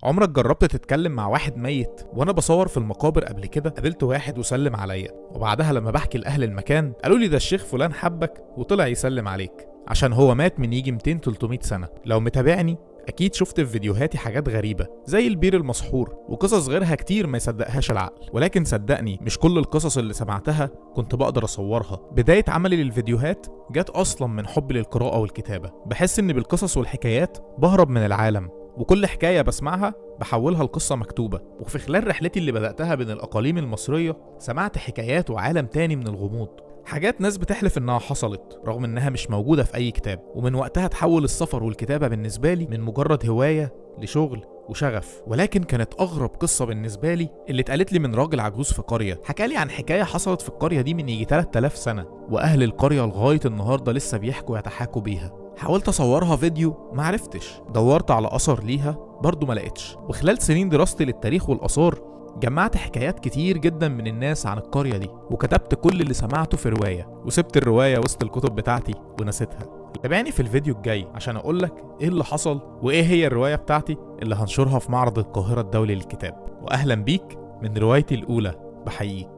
عمرك جربت تتكلم مع واحد ميت؟ وانا بصور في المقابر قبل كده قابلت واحد وسلم عليا، وبعدها لما بحكي لاهل المكان قالوا لي ده الشيخ فلان حبك وطلع يسلم عليك عشان هو مات من يجي 200 300 سنة. لو متابعني اكيد شفت في فيديوهاتي حاجات غريبة زي البير المسحور وقصص غيرها كتير ما يصدقهاش العقل، ولكن صدقني مش كل القصص اللي سمعتها كنت بقدر اصورها. بداية عملي للفيديوهات جت اصلا من حبي للقراءة والكتابة. بحس ان بالقصص والحكايات بهرب من العالم، وكل حكاية بسمعها بحولها لقصة مكتوبة. وفي خلال رحلتي اللي بدأتها بين الأقاليم المصرية سمعت حكايات وعالم تاني من الغموض، حاجات ناس بتحلف إنها حصلت رغم إنها مش موجودة في أي كتاب. ومن وقتها تحول السفر والكتابة بالنسبة لي من مجرد هواية لشغل وشغف. ولكن كانت أغرب قصة بالنسبة لي اللي اتقالت لي من راجل عجوز في قرية، حكالي عن حكاية حصلت في القرية دي من يجي 3000 سنة، وأهل القرية لغاية النهاردة لسه بيحكوا يتحاكوا بيها. حاولت اصورها فيديو معرفتش، دورت على اثر ليها برضو ما لقيتش. وخلال سنين دراستي للتاريخ والاثار جمعت حكايات كتير جدا من الناس عن القرية دي، وكتبت كل اللي سمعته في رواية، وسبت الرواية وسط الكتب بتاعتي ونسيتها. تابعني في الفيديو الجاي عشان اقولك ايه اللي حصل وايه هي الرواية بتاعتي اللي هنشرها في معرض القاهرة الدولي للكتاب. واهلا بيك من روايتي الاولى، بحييك.